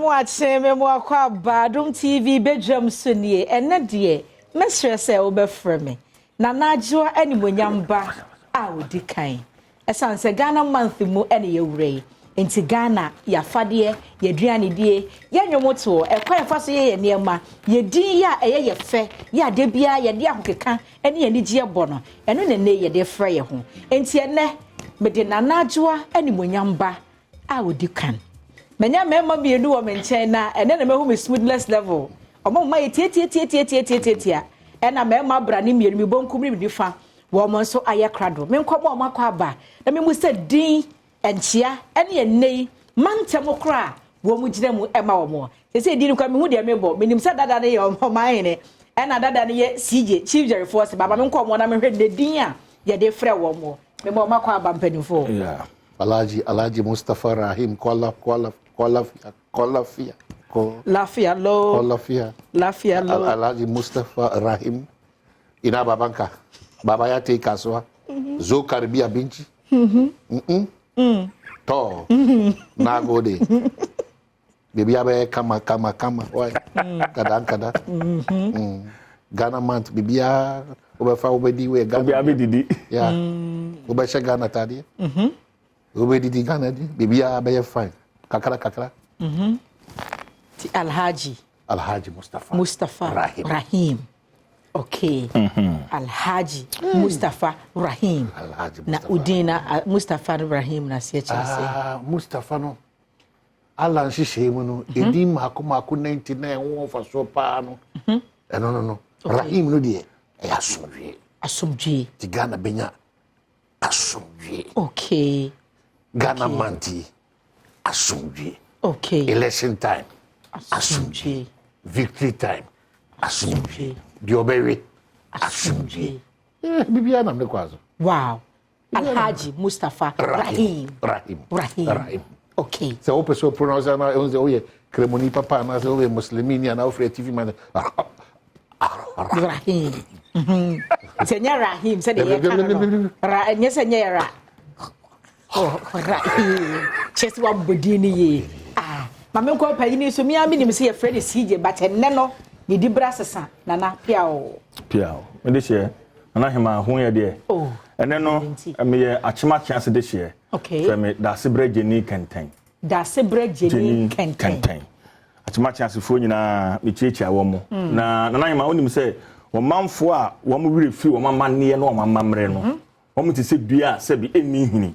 mo akye, me mo akɔ aba Adom TV badwam so nie. Ɛnɛ deɛ, mɛsrɛ sɛ wobɛfrɛ me Nana Adwoa Animuonyam ba a ɔdi kan. Ɛsiane sɛ Ghana month mu ɛna yɛwura yi, nti Ghana yɛafadeɛ, yɛaduanedie, yɛ nnwomtoɔ, ɛkwan yɛfa so yɛ yɛ nneɛma, yɛ din yɛ a ɛyɛ yɛ fɛ, yɛ adeɛ biara yɛde ahokeka ne anigyeɛ bɔ no, ɛno na ɛnɛ yɛde frɛ yɛ ho. Nti ɛnɛ, mede Nana Adwoa Animuonyam ba a ɔdi kan. Manya mmarima mmienu wɔ me nkyɛn na ɛnɛ na mahu me smoothness level. Ɔmo mma yɛ tiatiatiatiatiatiatia. Ɛna mmarima abrane mmienu, mi bonkum ne mi nifa, wɔn nso ayɛ krado. Me nkɔmɔ ɔmo akɔ aba na me mu sɛ din nkyea ɛne ɛnɛ yi mantam koraa wɔn mu gyina mu ɛma wɔn. Sɛ din kora mehu deɛ mebɔ, menim sɛ dada no yɛ ɔman ɛna dada no yɛ CJ, Chief Jerry Force. Baba me nkɔmɔ na mehwɛ ne din a yɛde frɛ wɔn mo. Mebɔ ɔmo akɔ aba, mpanimfoɔ. Alhaji Mustafa Rahim Kola Kola Kola Kolafia Ko Lafiya lo. Kolafia. Lafiya lo. Alhaji Mustafa Rahim, ina babanka? Baba ya tai kasuwa, zo karbi abinci. To, na gode. Biribi abɛyɛ kama kama kama, wai kadan kadan. Ghana month, biribiara wobɛfa wobɛdi wɔ Ghana. Obiara bɛdidi. Yeah. Wobɛhyɛ Ghana tadeɛ. Wobɛdidi Ghana di, biribiara bɛyɛ fine. Kakra kakra. Ti Alhaji Alhaji Mustafa Mustafa Rahim. Rahim. Okay. Alhaji Mustafa Rahim. Alhaji Na Mustafa. udin na Mustafa Rahim na seɛ kyerɛ sɛ. Ah, Mustafa no, Allah nhyehyɛe mu no, ɛdin mmaako mmaako 99 ho mfasoɔ paa no, ɛno no, Rahim no deɛ, ɛyɛ asomdwie. Asomdwie. Nti Ghana bɛnya asomdwie. Ghana month yi, asomdwie. Election time, Asomdwie. Victory time, asomdwie. Deɛ ɔbɛwe, asomdwie. Biribiara nam ne kwan so. Wow. Alhaji Mustafa Rahim. Rahim. Rahim. Rahim. Sɛ wopɛ sɛ wopronounce ana ɛhu sɛ woyɛ Kramoni papa anaasɛ woyɛ Muslimini anaa wofiri atifi ma. Rahim. Sɛ nyɛ Rahim sɛ deɛ yɛka no, ra nyɛ sɛ nyɛ ra. Oh, Rahim. Kyerɛ sɛ wabɔ din no yie. Ah, maame nkɔ panyin so mmea mi nim sɛ yɛfrɛ no CJ, but ɛnnɛ no ne di bra sesa. Nana pia o. Pia o. Mede hyɛ Nana Hema ho yɛ deɛ. Oh. Ɛnɛ no meyɛ Akyema ase de hyɛ. Fɛ me Dasebrɛ Gyeni Kɛntɛn. Dasebrɛ Gyeni Kɛntɛn. Kɛntɛn. Akyema asefoɔ nyinaa, mekyiakyia wɔn mo. Na Nana Hema, wonim sɛ ɔmanfoɔ a wɔn werɛ firi wɔn amanneɛ ne wɔn amammerɛ no, wɔn te sɛ dua a sɛbi ɛnni hini.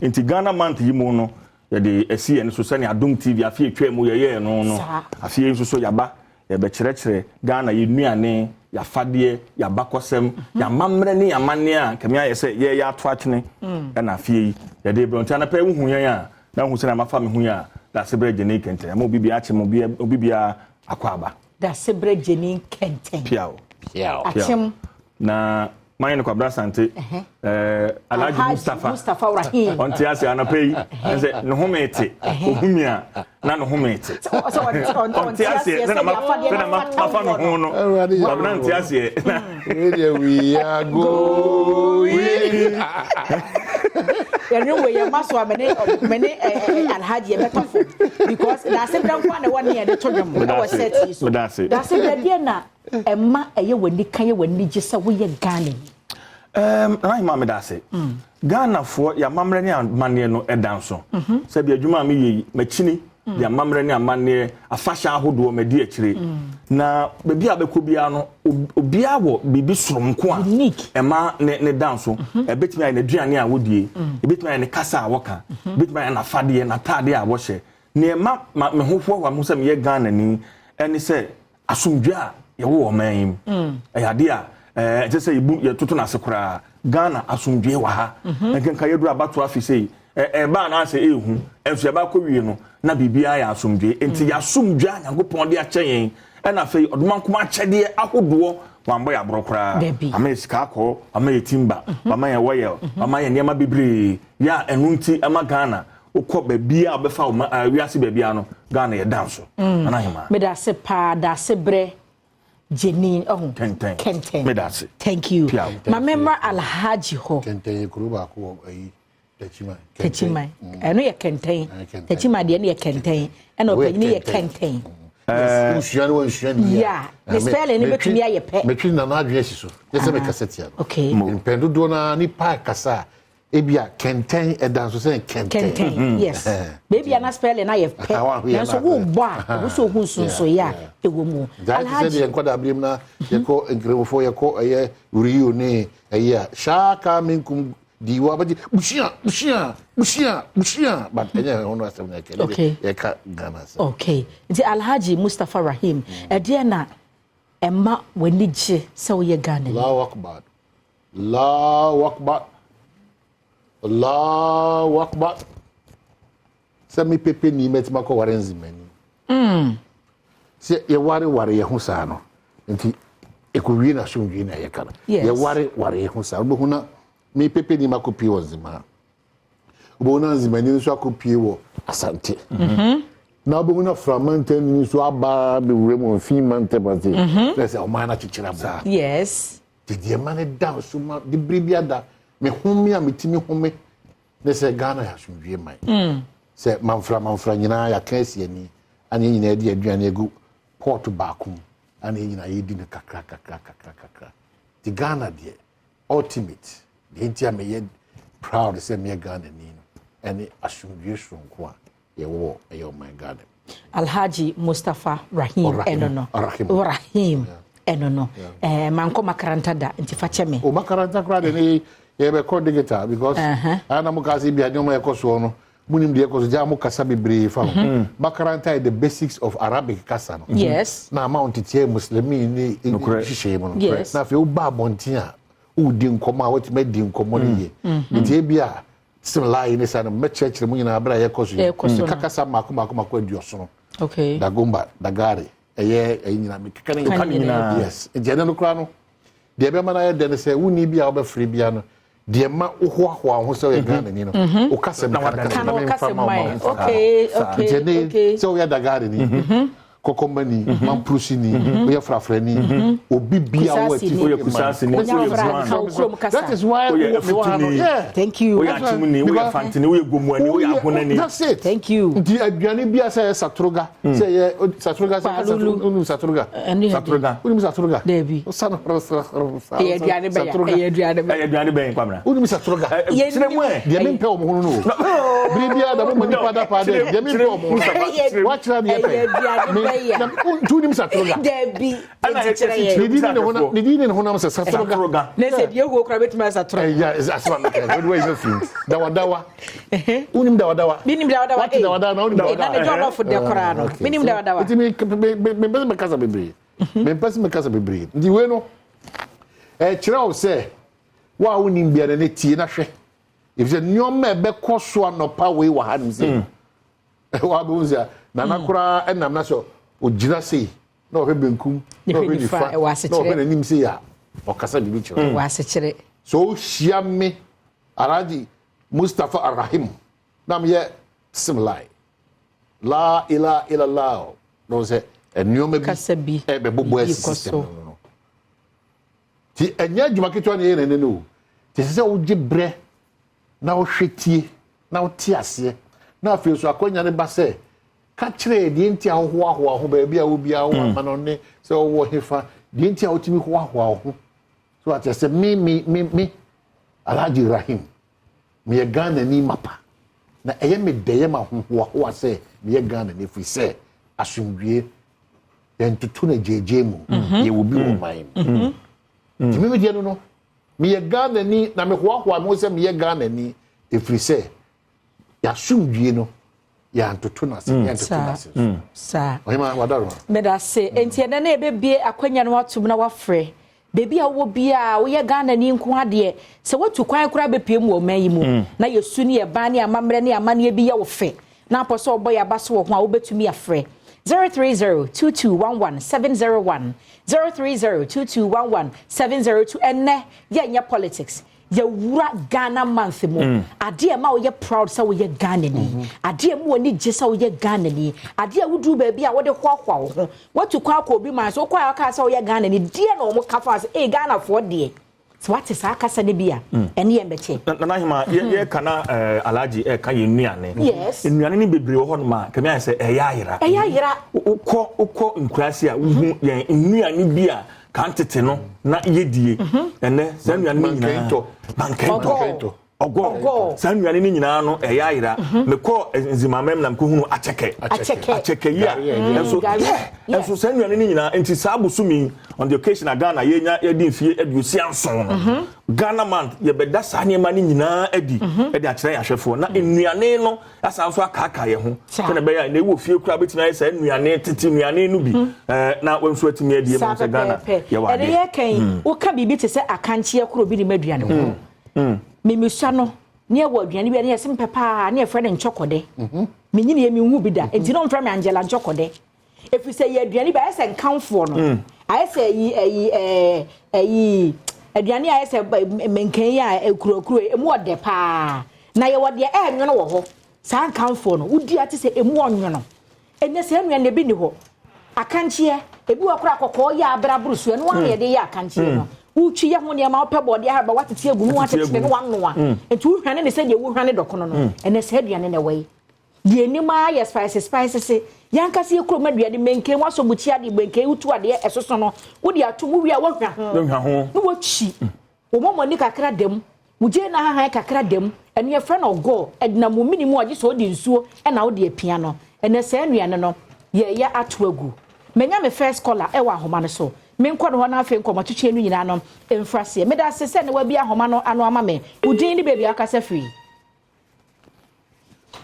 Nti Ghana month yi mu no, yɛde asi yɛn so sɛnea Adom TV afe atwa mu yɛyɛɛ no, afei nso so yɛaba yɛbɛkyerɛkyerɛ Ghana yɛ nnuane, yɛafadeɛ, yɛabakɔsɛm, yɛamammerɛ ne yɛamanneɛ a kɛme ayɛ sɛ yɛyɛ ato atwene. Ɛna afei yi yɛde brɛ. Nti anapɛ wohu yɛn a na wohu sɛ na mafa me ho yi a, Dasebrɛ Gyene Kɛntɛn ama obi biara akye mo, obi biara akɔ aba. Dasebrɛ Gyeni Kɛntɛn. Piao. Piao. Akyem. Na mayɛ no Kwabra Sante, Alhaji Mustafa Mustafa Rahim. Ɔnte ase anɔpɛ yi sɛ ne ho mete ohumi a na ne ho mete. Ɔnte aseɛ sɛ na mafa me ho no, Kwabena nte aseɛ. We are going. Yɛne wɔ yɛ ma so a mene Alhaji yɛbɛtɔ fam because Dasebrɛ nko a na ɛwɔ ne yɛde to dwom ɛwɔ set yi so. Dasebrɛ deɛ na ɛma ɛyɛ w'ani ka, yɛ w'ani gye sɛ woyɛ Ghana ni? Nana Hema, meda ase. Ghanafoɔ, yɛamammerɛ ne amanneɛ no ɛda nso. Sɛbi, adwuma a meyɛ yi, makyini de amammerɛ ne amanneɛ, afahyɛ ahodoɔ madi akyire. Na baabi a bɛkɔ biara no, obiara wɔ biribi soronko a Unique. ɛma ne da nso. Ɛbɛtumi ayɛ n'aduane a wodie, ɛbɛtumi ayɛ ne kasa a wɔka, ɛbɛtumi ayɛ n'afadeɛ, n'ataadeɛ a wɔhyɛ. Nea ɛma ma me ho hoahoa me ho sɛ meyɛ Ghanani ɛne sɛ asomdwe a yɛwɔ wɔ ɔman yi mu ɛyɛ adeɛ a ɛkyɛ sɛ yɛbu yɛtoto n'ase koraa. Ghana asomdwe wɔ ha. Nkenka yɛduru abato afi sei ɛba anaasɛ ɛɛhu ɛnso yɛba akɔ wie no na biribiara yɛ asomdwe. Nti yɛasomdwe a Nyankopɔn de akyɛ yɛn, ɛna afei ɔdomankoma akyɛdeɛ ahodoɔ wambɔ yɛ aborɔ koraa. Dabi. Ama yɛ sika akɔɔ, ama yɛ timber, ama yɛ oil, ama yɛ nneɛma bebree yɛ a ɛno nti ɛma Ghana wokɔ baabi a wobɛfa wo ma wiase baabi a no, Ghana yɛ dan so. Nana Hema. Meda ase paa, Dasebrɛ Gyeni ɔho. Kɛntɛn. Kɛntɛn. Meda ase. Thank you. Piaw. Ma memmra Alhaji hɔ. Kɛntɛn yɛ kuro baako wɔ ayi. Techiman. Ɛno yɛ kɛntɛn. Techiman deɛ no yɛ kɛntɛn. Ɛna ɔpanyin yɛ kɛntɛn. Wosua no wansua ne yie. Yeah, ne spelling no bɛtumi ayɛ pɛ. Metwi nana adwene asi so. Nyɛ sɛ mekasa tia no. Okay. Mpɛn dodoɔ no ara nipa kasa a ebia kɛntɛn ɛda nso sɛ kɛntɛn. Kɛntɛn, yes. Baabi a na spelling no ayɛ pɛ. Nanso wobɔ a, ɛwɔ sɛ ohu nsonsoeɛ a ɛwɔ mu. Gyae te sɛ deɛ nkwadaa berɛ mu na yɛkɔ Nkramofoɔ yɛkɔ ɛyɛ Rio ne ɛyɛ a shaaka minkum diiwa bɛgye busia busia busia busia but ɛnyɛ ɛho no asɛm na yɛka okay. Yɛka Ghana asɛm. Okay. Nti Alhaji Mustapha Rahim ɛdeɛ na ɛma w'ani gye sɛ woyɛ Ghana ni? Allahu Akbar. Allahu Akbar. Allahu Akbar. Sɛ me pepe ni mɛtumi akɔware nzemani. Sɛ yɛware ware yɛ ho saa no nti ɛkɔwie no asomdwie na yɛka no. Yɛware ware yɛ ho saa wobɛhu na me pepe ni makɔpie wɔ nzemaa. Wobɛhu na nzemani nso akɔpie wɔ Asante. Na wobɛhu na Framantam nso aba bɛwura mu mfi mantam ase. Na sɛ ɔman no akyekyere abɔ. Yes. Nti deɛ ma no da so ma de bere bi ada me home a metumi home ne sɛ Ghana yɛ asomdwie man. Sɛ manfra manfra nyinaa yɛaka asi ani ana yɛn nyinaa de aduane agu pɔɔto baako mu ana yɛn nyinaa yɛdi no kakra kakra kakra kakra. Nti Ghana deɛ ultimate deɛ nti a meyɛ proud sɛ meyɛ Ghana ni no ɛne asomdwie soronko a yɛwɔ wɔ ɛyɛ ɔman Ghana mu. Alhaji Mustapha Rahim ɛno no. Rahim ɛno no. Ɛɛ mankɔ makaranta da nti fa kyɛ me. O makaranta koraa de ne yɛbɛkɔ digital because ana mo ka sɛ bi nneɛma ɛkɔ soɔ no munim deɛ ɛkɔ so gya mo kasa bebree fa ho. Makaranta yɛ the basics of Arabic kasa no. Yes. Na ama wo nteteɛ Muslimi ne nhyehyɛe mu no. Yes. Na afei woba abɔnten a wodi nkɔmmɔ a wotumi adi nkɔmmɔ no yie. Nti ebi a simlai ne saa no mɛkyerɛkyerɛ mu nyinaa berɛ a yɛkɔ so yi. Meka kasa mmaako mmaako mmaako 70. Okay. Dagomba, Dagari, ɛyɛ ɛyi nyinaa mekeka ne nyinaa. Yes. Nti ɛno no koraa no deɛ ɛbɛma no ayɛ dɛ ne sɛ wonni bi a wobɛfrɛ bia no deɛ ma wohoahoa wo ho sɛ woyɛ Ghana ni no wokasɛm ka no kasa na memfa ma wo ma wo mfa. Nti ɛnɛ sɛ woyɛ Dagari ni Kɔkɔmbani, Mamprusi-ni, woyɛ Frafrani, obi bia wɔ atifi Woyɛ Kusasini, woyɛ Buan. That is why woyɛ Afutuni. Thank you. Woyɛ Akyemuni, woyɛ Fantini, woyɛ Gomuani, woyɛ Ahonani. That's it. Thank you. Nti aduane bia sɛ yɛ satoroga, sɛ yɛ satoroga, sɛ Palulu. wonim satoroga. Satoroga. Wonim satoroga. Dabi. Wosane Ɛyɛ aduane bɛn? Ɛyɛ aduane bɛn? Ɛyɛ aduane bɛn Kwamina? Wonim satoroga. Kyerɛ mu ɛ. Deɛ mempɛ wɔ mo ho no o. Bere biara da mo ma nipa da paa dɛ deɛ mempɛ wɔ mo ho no. Woakyerɛ adeɛ pɛ. Ɛyɛ aduane bɛn ya? Nti wonim satoroga. Dabi. Ɛna Enti kyerɛ yɛn. Ne din ne ne honam sɛ satoroga. Ne sɛ deɛ ehuo koraa bɛtumi ayɛ satoroga. Ɛyɛ asɛm a meka no. Wode wayi mafiri mu. Dawadawa. Wonim dawadawa? Menim dawadawa. Wate dawadawa na wonim dawadawa. Na ne jɔlɔfo dɛ koraa no. Menim dawadawa. Nti mempɛ sɛ mekasa bebree. Mempɛ sɛ mekasa bebree. Nti wei no ɛkyerɛ wo sɛ wo a wonim biara ne tie na hwɛ. Efisɛ nneɛma a ɛbɛkɔ so anɔpa wei wɔ ha nom sɛ wabɛhu sɛ nana koraa ɛnam na sɛ ogyina sei na ɔhwɛ benkum na ɔhwɛ nifa na ɔhwɛ n'anim sei a ɔkasa biribi kyerɛ. Wɔ asekyerɛ. So ohyia me Alhaji Mustapha Arahim na meyɛ simlai la ila ila la na ɔsɛ nneɛma bi ɛbɛbobɔ asi system no no. Ti ɛnyɛ adwuma ketewa na yɛyɛ n'ani no o. Ti ɛsɛ sɛ wogye brɛ na wohwɛ tie na wote aseɛ na afei nso akwanya no ba sɛ ka kyerɛ deɛ nti a wohoahoa ho baabi a wobiara wo ama no ne sɛ wowɔ hefa deɛ nti a wotumi hoahoa wo ho so akyerɛ sɛ me me me me Alhaji Rahim meyɛ Ghanani mapa na ɛyɛ me dɛ yɛ ma hohoahoa sɛ meyɛ Ghanani firi sɛ asomdwie yɛntoto no gyegye mu yɛwɔ bi wɔ man mu nti me deɛ no no meyɛ Ghanani na mehoahoa me ho sɛ meyɛ Ghanani ɛfiri sɛ yɛasomdwie no yɛantoto no ase yɛntoto no ase saa ɔhema wadaro meda se enti ɛnɛ na yɛbɛbie akwanya no atom na wafrɛ baabi a wowɔ biaa woyɛ Ghanani nko adeɛ sɛ woatu kwan koraa bɛpie mu wɔ ɔman yi mu na yɛsu ne yɛban ne amammerɛ ne amanneɛ bi yɛ wo fɛ na apɔ sɛ ɔbɔ yɛ aba so wɔ ho a wobɛtumi afrɛ 0302211701 0302211702 ɛnɛ yɛnyɛ politics yɛwura Ghana month mu adeɛ ma woyɛ proud sɛ woyɛ Ghanani adeɛ mu w'ani gye sɛ woyɛ Ghanani adeɛ a woduru baabi a wode hoahoa wo ho watu kwan akɔ obi man so wokɔ a wɔkaa sɛ woyɛ Ghanani deɛ na wɔn ka fa sɛ ee Ghanafoɔ deɛ. Sɛ wate saa kasa no bi a, ɛne yɛn bɛkyɛ. Nana Ahima, yɛka na Alhaji ɛka yɛn nnuane. Yes. Nnuane no bebree wɔ hɔnom a, kɛmɛ ayɛ sɛ ɛyɛ ayera. Ɛyɛ ayera. Wokɔ wokɔ nkuraase a, wohu yɛn nnuane bi a kan tete no na yɛdie. Ɛnɛ saa nnuane no nyinaa. Mankɛntɔ. Ɔgɔ. Saa nnuane no nyinaa no ɛyɛ ayera. Mekɔ Nzimamam na mekɔhunu akyɛkɛ. Akyɛkɛ. Akyɛkɛ yi a. Ɛnso ɛnso saa nnuane no nyinaa nti saa bosomi on the occasion a Ghana yɛnya yɛdi mfie 67 no. Ghana month yɛbɛda saa nneɛma no nyinaa adi ɛde akyerɛ yɛn ahwɛfoɔ na nnuane no asan nso akaaka yɛn ho sɛnea ɛbɛyɛ a na ɛwɔ fie koraa bɛtumi ayɛ saa nnuane tete nnuane no bi na wɔn nso atumi adi ɛmu sɛ Ghana yɛwɔ adeɛ. Ɛde yɛ kan woka biribi te sɛ akankyeɛ koro bi ne mu aduane ho. Memisua no ne ɛwɔ aduane bi a ne yɛsɛ mpɛ paa ne yɛfrɛ no nkyɔkɔdɛ. Menyini yɛ menhu bi da nti na ɔmfrɛ me Angela nkyɔkɔdɛ. Ɛfiri sɛ yɛ aduane bi ayɛ sɛ nkamfoɔ no ayɛ sɛ ɛyi ɛyi ɛɛ ɛyi aduane ayɛ sɛ mɛnkɛn yi a ekurakura emu ɔdɛ paa na yɛwɔ deɛ ɛɛnwono wɔ hɔ saa nkamfoɔ no wodi ate sɛ emu ɔnwono. Ɛnɛ sɛ nnuane ebi ni hɔ akankyeɛ ebi wɔ koraa kɔkɔɔ yɛ abraboro so ɛno ara na yɛde yɛ akankyeɛ no wotwi yɛ ho nneɛma wopɛ bɔɔdeɛ ahaba watete agu mu watetere no wanoa nti wohwane ne sɛdeɛ wohwane dɔkono no ɛnɛ sɛ aduane na ɛwɔ yi. Deɛ anim ara yɛ spices spices. Yɛn ankasa yɛ kurom aduane menken wasɔ bukyia de menken wotu adeɛ ɛsoso no wode ato mu wie a woahwa ho Woahwa ho. na woakyi wo mɔmɔni kakra da mu wo gyeene ahahan kakra da mu ɛno yɛfrɛ no ɔgɔɔ ɛdenam wo mene mu a gye sɛ wode nsuo ɛna wode apia no ɛnɛ saa nnuane no yɛreyɛ ato agu. Manya me first caller ɛwɔ ahoma no so menkɔ ne hɔ na afei nkɔmmɔtwetwe no nyinaa no mfra aseɛ. Meda ase sɛ na wabue ahoma no ano ama me. Wo din ne baabi a wokasa firi?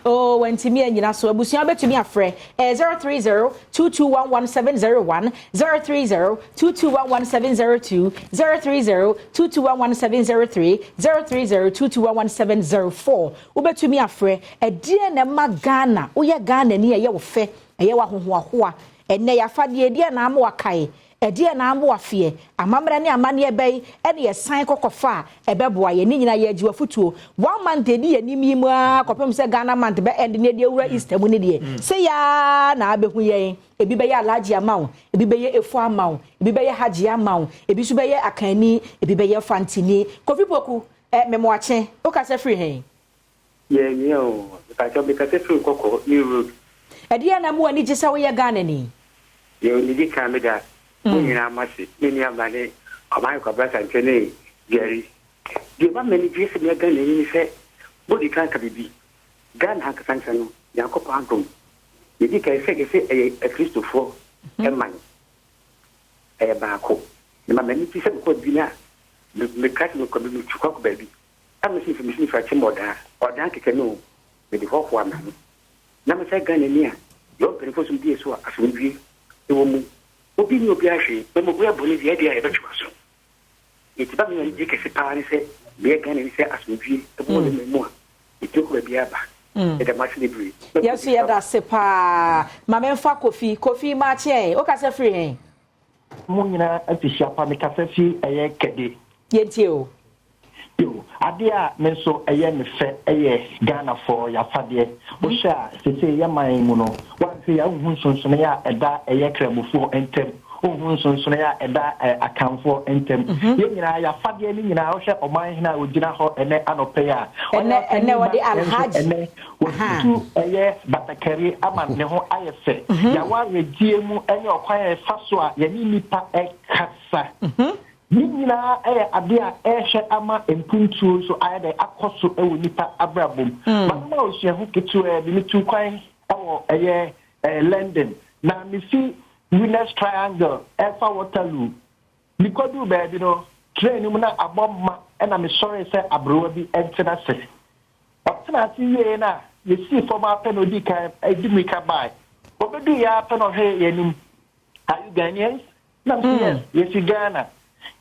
Oh, wantumi anyina so. Abusua bɛtumi afrɛ. Ɛyɛ 030 2211701, 030 2211702, 030 2211703, 030 2211704. Wobɛtumi afrɛ. Ɛdeɛn na ɛma Ghana, woyɛ Ghanani a ɛyɛ wo fɛ, ɛyɛ wo ahohoahoa. Ɛnnɛ yɛafadeɛ, ɛdeɛn na ama wakae? Ɛdeɛn na ama wafeɛ? Amammerɛ ne amanneɛ bɛn na yɛsan kɔ kɔfa a ɛbɛboa yɛn? Ne nyinaa yɛregye w'afotuo. One month a ɛdi yɛn anim yi mu ara kɔpem sɛ Ghana month bɛ end na yɛde awura Easter mu no deɛ, sei ara na abɛhu yɛn. Ebi bɛyɛ Alhaji ama wo, ebi bɛyɛ Efo ama wo, ebi bɛyɛ Hajia ama wo, ebi nso bɛyɛ Akanni, ebi bɛyɛ Fantini. Kofi Poku, eh, Memoakye, wokasa firi he? Yɛ nua o, mepakyɛw mekasa firi Nkɔkɔ, New Road. Ɛdeɛn na ɛma w'ani gye sɛ woyɛ Ghanani? Deɛ medi kan meda mo nyinaa mo ase, me nua mma ne Ɔman Kwabena Asante ne Jerry. Deɛ ɛma m'ani gye sɛ meyɛ Ghanani ne sɛ modi kan ka biribi. Ghana ankasa ankasa no, Nyankopɔn adom, yɛdi kan sɛ yɛsɛ ɛyɛ Akristofoɔ man. Ɛyɛ baako. Ɛma m'ani gye sɛ mekɔ baabi na meka sɛ mekɔ metu kwan kɔ baabi Na mese mfi mese mfi akyem ɔdaa ɔdaa kɛkɛ no o mede hoahoa me ho na mesɛ Ghanani a deɛ ɔmpanyinfoɔ som die so a asomdwie wɔ mu obi nyɛ obiara hwee na mmom woyɛ bɔne deɛ ɛdeɛ a yɛbɛtwe w'aso nti ba me anigye kɛse paa ne sɛ meyɛ Ghanani sɛ asomdwie wɔ yɛn man mu a yɛtumi kɔ baabiara ba yɛda mo ase bebree. Yɛn nso yɛda ase paa. Ma memfa Kofi. Kofi, makye ɛ. Wokasa firi he? Mo nyinaa afihyia pa mekasa fi ɛyɛ kɛde. Yɛntie o. Yo, adeɛ a me nso ɛyɛ me fɛ yɛ Ghanafoɔ y'afadeɛ. Wohwɛ a sesei yɛ man yi mu no, woanhwɛ yie a wonhu nsonsonoeɛ a ɛda ɛyɛ Kramofoɔ ntam, wonhu nsonsonoeɛ a ɛda Akanfoɔ ntam. Yɛn nyinaa y'afadeɛ no nyinaa, wohwɛ ɔmanhene a ɔgyina hɔ ɛnɛ anɔpa yi a, ɔyɛ Ɛnɛ, ɛnɛ ɔpanin ba ɔde nanso Alhaji. ɛnɛ Aha. watutu ɛyɛ batakari ama ne ho ayɛ fɛ. Y'awaredeɛ mu ne ɔkwan a yɛfa so a yɛne nnipa kasa. Ne nyinaa yɛ adeɛ a ɛrehwɛ ama mpuntuo nso ayɛ dɛn akɔ so wɔ nnipa abrabɔ mu. Ma mema wo osuahu ketewaa bi. Metuu kwan wɔ ɛyɛ London, na mefi Winners Triangle ɛrefa Waterloo. Mekɔduu baabi no, train no mu na abɔ ma ɛna mesɔree sɛ aberewa bi ntena ase. Ɔtenaa ase wieeɛ no a, yɛsii fam ara pɛ na ɔdii kan de mmirika baeɛ. Ɔbɛduiɛ ara pɛ na ɔhwɛɛ yɛn anim. Are you Ghanaians? Na mese yes, yɛfi Ghana.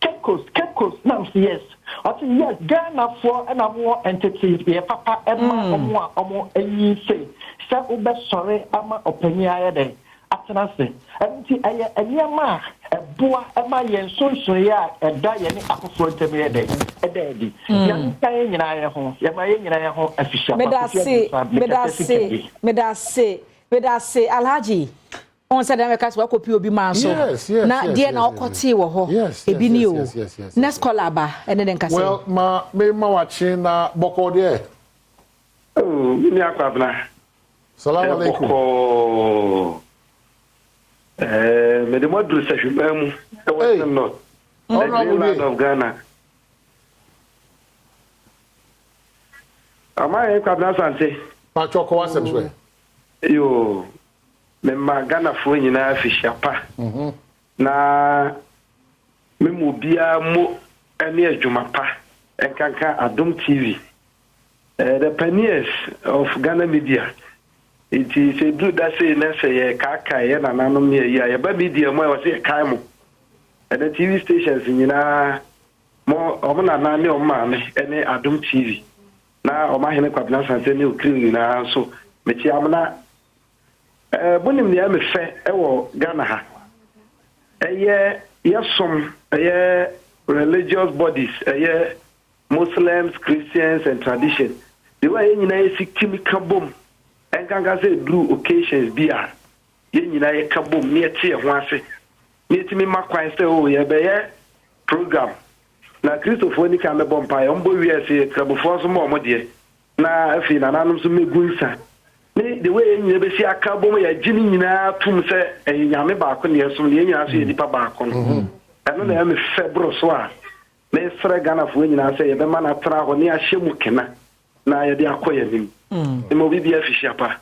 Cape Coast, Cape Coast, na mese yes. Ɔse yes, Ghanafoɔ na mowɔ nteteeɛ papa ma wɔn a wɔanyin sei sɛ wobɛsɔre ama ɔpanyin ayɛ dɛn? Atena ase. Ɛno nti ɛyɛ nneɛma a ɛboa ma yɛn nsonsonoeɛ a ɛda yɛne afoforɔ ntam yɛ dɛn? Ɛda adi. Nyame nka yɛn nyinaa yɛn ho, yɛma yɛn nyinaa yɛn ho afihyia pa. Meda Kofi ase, Agyemfah, meda mekasa fi ase, Kɛgye. meda ase, meda ase, Alhaji. Wɔn sɛ dɛm ɛka sɛ wakɔpi obi maa so. Na deɛ na ɔkɔtee wɔ hɔ. Ebi ni o. Next caller aba ɛne ne nkasa. Well, ma me ma wakye na bɔkɔ deɛ. Oh, me nua Kwabena. Salam alaikum. Bɔkɔɔ. Ɛɛ, mede mo aduru sahwimaa mu ɛwɔ Western North. The green land of Ghana. Ama yɛn Kwabena Asante. Patro kɔ wasɛm so ɛ. Yoo, mema Ghanafoɔ nyinaa fihyia pa. Na mema obiara mo ne adwuma pa nkanka Adom TV. The pioneers of Ghana media. Nti sɛ ɛduru da sei na sɛ yɛkaakae yɛ nananom ne ayi a, yɛba media mu a ɛwɔ sɛ yɛkae mo. Ɛnɛ TV stations nyinaa mo ɔmo nana ne ɔmo maame ne Adom TV na ɔmo ahene Kwabena Asante ne Okriw nyinaa nso mekyia mo na monim nea mefɛ ɛwɔ Ghana ha. Ɛyɛ yɛsom ɛyɛ religious bodies ɛyɛ Muslims, Christians and tradition. The way yɛn nyinaa yɛsi timi ka bom ɛnkanka sɛ ɛduru occasions bi a yɛn nyinaa yɛka bom ne yɛte yɛn ho ase ne yɛtumi ma kwan sɛ o yɛbɛyɛ program na Kristofoɔ ni kan bɛbɔ mpaeɛ ɔmbɔ wie ase Kramofoɔ nso ma ɔmo deɛ na afei nananom nso mɛgu nsa ne the way yɛn nyinaa bɛsi aka bom yɛgye ne nyinaa tom sɛ ɛyɛ Nyame baako ne yɛsom ne yɛn nyinaa nso yɛ nipa baako no ɛno na ɛyɛ me fɛ boro so a mesrɛ Ghanafoɔ nyinaa sɛ yɛbɛma no atena hɔ ne ahyɛ mu kena na yɛde akɔ yɛn anim. Ma obi bi afihyia pa.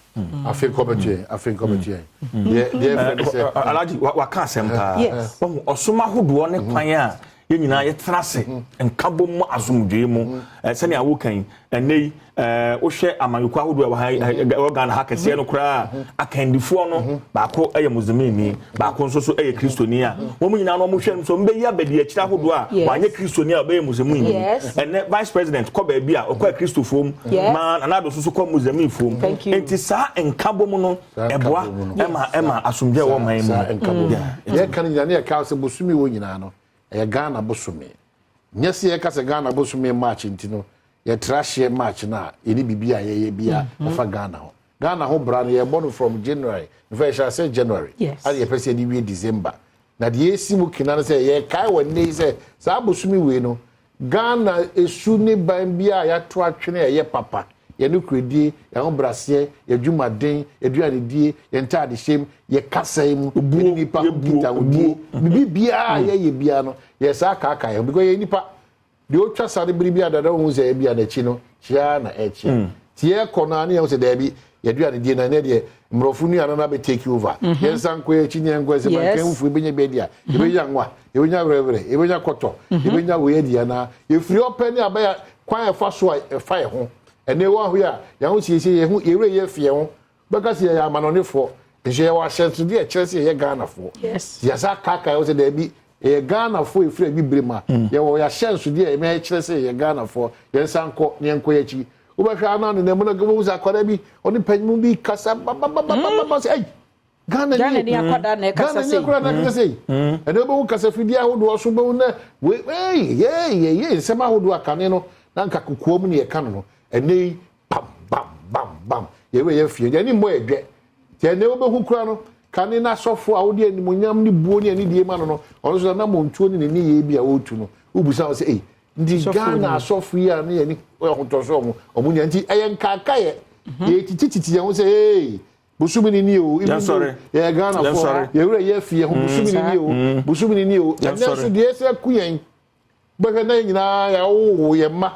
Afei nkɔmɛto yɛn, afei nkɔmɛto yɛn. Deɛ deɛ fɛ ne sɛ. Alhaji waka asɛm paa. Wahu ɔsom ahodoɔ ne kwan a yɛn nyinaa yɛtena ase nkabom mu asomdwoe mu. Sɛnea woka yi, ɛnnɛ yi wohwɛ amanyɔkuo ahodoɔ a ɛwɔ ha ɛwɔ Ghana ha kɛseɛ no koraa akandifoɔ no baako yɛ Muslimini, baako nso so yɛ Kristoni a wɔn nyinaa no wɔhwɛ no so wɔbɛyi abɛdi akyire ahodoɔ a wɔanyɛ Kristoni a wɔbɛyɛ Muslimini. Ɛnnɛ vice president kɔ baabi a ɔkɔ Akristofoɔ mu ma Nana Addo nso so kɔ Muslimifoɔ mu. Nti saa nkabom no ɛboa ɛma ɛma asomdwoe wɔ ɔman mu. Yɛka no nyinaa ne yɛka sɛ bosome wɔ nyinaa no ɛyɛ Ghana bosome. Nyɛ sɛ yɛka sɛ Ghana bosome March nti no yɛtra hyeɛ March no a yɛne biribi a yɛyɛ bi a ɛfa Ghana ho. Ghana ho bra no yɛbɔ no from January. In fact, yɛhyɛ ase January. Ade yɛpɛ sɛ yɛde wie December. Na deɛ yɛsi mu kena no sɛ yɛkae wɔ nnɛ yi sɛ saa bosome wei no Ghana esu ne ban bi a yɛato atwene a ɛyɛ papa. Yɛn kuredie, yɛn ahobraseɛ, yɛn adwumaden, yɛn aduanedie, yɛn ntaadehyɛm, yɛn kasa yi mu, yɛn nipa ho nkitahodie, biribi biara a yɛyɛ biara no, yɛ saa kaakae ho because yɛn nipa deɛ otwa sare bere bi a dada ohun sɛ ebi a n'akyi no kyia na ɛkyia. Ti yɛkɔ no a ne yɛn sɛ daabi yɛaduane die na ɛnɛ deɛ mmorɔfo nnuane no abɛ take over. Yɛn nsa nkɔ yɛn akyi ne yɛn nkɔ ɛsɛ mankan fufuo ebɛnya bi adi a yɛbɛnya nwa, yɛbɛnya werɛwerɛ, yɛbɛnya kɔtɔ, yɛbɛnya wei adi anaa yɛfiri ɔpɛ ne abɛyɛ kwan a ɛfa so a ɛfa yɛn ho. Ɛnɛ wɔ ahoyɛ a yɛn ho siesie yɛn ho yɛwerɛ yɛ fi yɛn ho bɛka sɛ yɛyɛ amanɔnefoɔ nso yɛwɔ ahyɛnsodeɛ a ɛkyerɛ sɛ yɛyɛ Ghanafoɔ. Yɛsa kaakae wɔ sɛ daabi yɛyɛ Ghanafoɔ ɛfiri abibire mu a yɛwɔ yɛahyɛnsodeɛ a ɛma ɛkyerɛ sɛ yɛyɛ Ghanafoɔ. Yɛn nsa nkɔ ne yɛnkɔ yɛn akyi. Wobɛhwɛ ana ne nam no wobɛhu sɛ akwadaa bi ɔne panyin bi kasa bababababa sɛ ɛy Ghana ni akwadaa na ɛkasa Ghana ni akwadaa na ɛkasa sei. Ɛnna wobɛhu kasa fidie ahodoɔ so wobɛhu na wei ɛy yɛ yɛ nsɛm ahodoɔ akane no na nka kokoa mu ne yɛka no no ɛnɛ yi bam bam bam bam yɛwɛ yɛ fie yɛne mmɔ yɛ dwɛ nti ɛnɛ wobɛhu kura no kane n'asɔfo a wode animonyam ne buo ne anidie ma no no ɔno nso na montuo ne ne nneyɛɛ bi a wɔretu no wobusa wo sɛ ei nti Ghana asɔfo yi a ne yɛne ahotɔso ɔmo ɔmo nya nti ɛyɛ nkaakaeɛ yɛtitititi yɛn ho sɛ ee bosome ni ni o even though yɛyɛ Ghanafoɔ yɛwura yɛ fi yɛn ho bosome ni ni o bosome ni ni o ɛnɛ nso deɛ ɛsɛ ku yɛn bɛhwɛ na yɛn nyinaa yɛawowo yɛn mma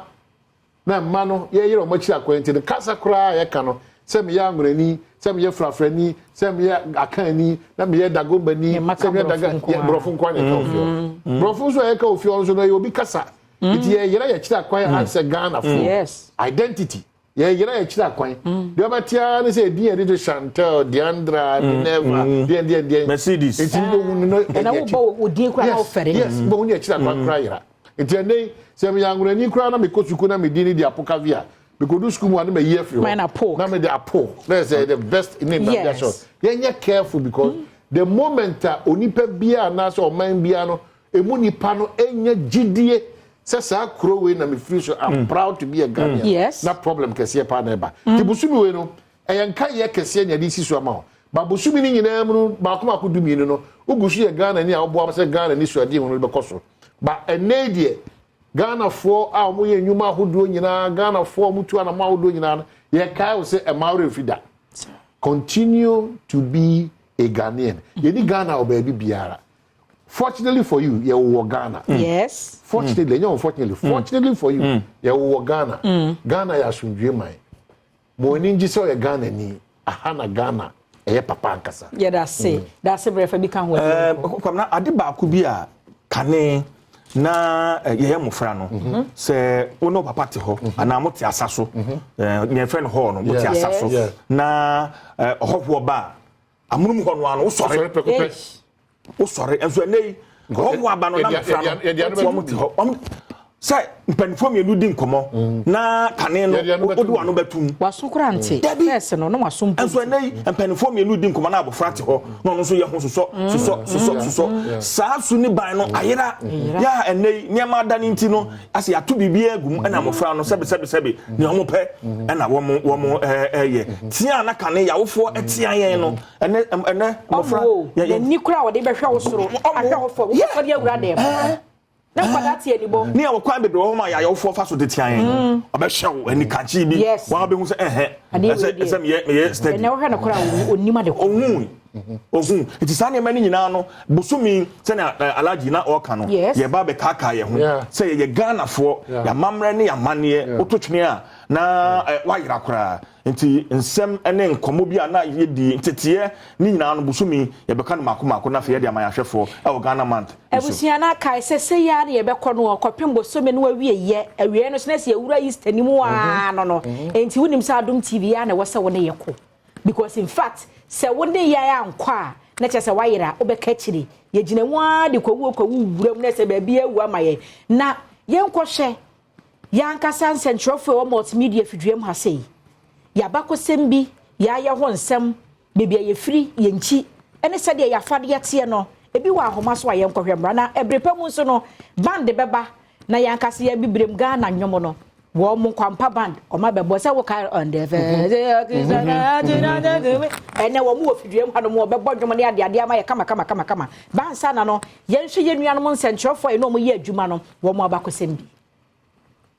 na mma no yɛyerɛ wɔn akyiri akwan nti no kasa koraa a yɛka no sɛ meyɛ Angonani, sɛ meyɛ Frafrani, sɛ meyɛ Akanni, na meyɛ Dagombani, sɛ meyɛ Daga Borɔfo nko ara na yɛka wɔ fie hɔ. Borɔfo nso a yɛka wɔ fie hɔ nso no ɛyɛ obi kasa. Nti yɛyerɛ yɛkyerɛ akwan asɛ Ghanafoɔ. Identity. Yɛyerɛ yɛkyerɛ akwan. Deɛ ɔbɛte ara ne sɛ edin yɛde to Chantel, Deandra, Minerva, deɛ deɛ deɛ. Mercedes. Nti wobɛhu no no ɛna wobɔ wo din koraa na wofɛre. Yes, wobɛhu ne yɛkyerɛ akwan koraa yera. Nti ɛnnɛ yi, sɛ meyɛ Angonani koraa na mekɔ sukuu na me din ne de Apokavia a, mekɔdu sukuu mu a na mayi afiri hɔ. Na mede Apo. Na ɛsɛ the best name na mede ahyɛ hɔ. Yɛnyɛ careful because the moment a onipa biara anaasɛ ɔman biara no, emu nipa no nya gyidie sɛ saa kuro wei na mefiri so, I'm proud to be a Ghanaian, na problem kɛseɛ paa na ɛba. Nti bosome wei no, ɛyɛ nkaeɛ kɛseɛ na yɛde si so ama wo. Ba bosome no nyinaa mu no, baako baako 12 no, wogu so yɛ Ghanani a woboa sɛ Ghana ni suadeɛ hu no bɛkɔ so. Ba ɛnnɛ yi deɛ, Ghanafoɔ a wɔyɛ nnwuma ahodoɔ nyinaa, Ghanafoɔ a wɔtu anamɔ ahodoɔ nyinaa no, yɛkae wo sɛ ɛma werɛ mfi da. Continue to be a Ghanaian. Yɛni Ghana wɔ baabi biara. Fortunately for you, yɛwɔ Ghana. Fortunately, ɛnyɛ unfortunately, fortunately for you, yɛwɔ Ghana. Ghana yɛ asomdwe man. Mo ani ngye sɛ ɔyɛ Ghana ni. Aha na Ghana ɛyɛ papa ankasa. Yɛda se da ase berɛ fa bi ka ho. Kwamina, ade baako bi a kane na yɛyɛ mmɔfra no, sɛ wo ne wo papa te hɔ anaa mote asa so, nea yɛfrɛ no hall no, mote asa so na ɔhɔhoɔ ba a, amonom hɔ no ara no wosɔre. Wosɔre prɛko pɛ. Wosɔre. Nso ɛnɛ yi ɔhɔhoɔ aba no na mmɔfra no wɔn te hɔ wɔn sɛ mpanimfoɔ mmienu di nkɔmɔ na kane no wode wano bɛtum. Waso kora nte. Dabi. Fɛs no na waso mpo. Nso ɛnɛ yi mpanimfoɔ mmienu di nkɔmɔ na abɔfra te hɔ na ɔno nso yɛ ho sosɔ sosɔ sosɔ sosɔ. Saa su ne ban no ayera yɛ a ɛnɛ yi nneɛma ada ne nti no asɛ yɛato biribi agu mu, ɛna mmɔfra no sɛbi sɛbi sɛbi nea wɔn pɛ ɛna wɔn ɛyɛ tea na kane yawofoɔ ɛtea yɛn no ɛnɛ mmɔfra. Ɔmo n'ani kora a wɔde bɛhwɛ wo soro ahwɛ wo fam, wobɛsɔre awura dɛm na nkwadaa te anibɔ. Ne yɛ wɔ kwan bebree wɔ hɔ ma yɛayɛwofoɔ fa so de tea yɛn. Ɔbɛhyɛ wo ani kankye bi, wɔn abɛhu sɛ ɛhɛ ɛsɛ ɛsɛ meyɛ steady. Ɛnɛ wohwɛ no kora a, onim ade ko. Ohun nti saa nneɛma no nyinaa no, bosomi sɛnea Alhaji na ɔka no, yɛba bɛkaakaa yɛn ho sɛ yɛyɛ Ghanafoɔ, yɛamammerɛ ne yɛamanneɛ. Woto twene a na wayera koraa. Nti nsɛm ne nkɔmmɔ bi a na yɛdi nteteɛ ne nyinaa no, bosomi yɛbɛka no mako mako na afei yɛde ama yɛahwɛfoɔ ɛwɔ Ghana Month so. Abusua no akae sɛ sɛ yɛ a na yɛbɛkɔ no ɔkɔpem bosome no awie yɛ awie no so na sɛ yɛwura Easter ni mu aa no, enti wonim sɛ Adom TV yɛ a na ɛwɔ sɛ wo ne yɛkɔ, because in fact sɛ wo ne yɛ ankɔ a na kyerɛ sɛ woayera, wobɛka akyiri. Yɛgyina mu ara de kɔwu kɔwu wura mu na sɛ baabi awu ama yɛn na yɛnkɔhwɛ yɛn ankasa nsɛnkyerɛwfoɔ a ɛwɔ multimedia fidua mu ha sei, yɛabakɔsɛm bi, yɛayɛ ho nsɛm, baabi a yɛfiri, yɛn nkyi ɛne sɛdeɛ yɛafadeɛ teɛ no, ebi wɔ ahoma so a yɛnkɔhwɛ mmara. Na ɛbere pa mu nso no, band bɛba na yɛn ankasa yɛ bibirem Ghana nnwom no, wɔn mo Nkwampa Band ɔma bɛbɔ sɛ wokae on the first, ɛnɛ wɔn wɔ fidua mu hanom, wɔbɛbɔ nnwom ne adeade ama yɛ kama kama kama kama. Bansa na no yɛnhwɛ yɛn nuanom nsɛnkyerɛwfoɔ a yɛne wɔn yɛ adwuma no, wɔn abakɔsɛm bi.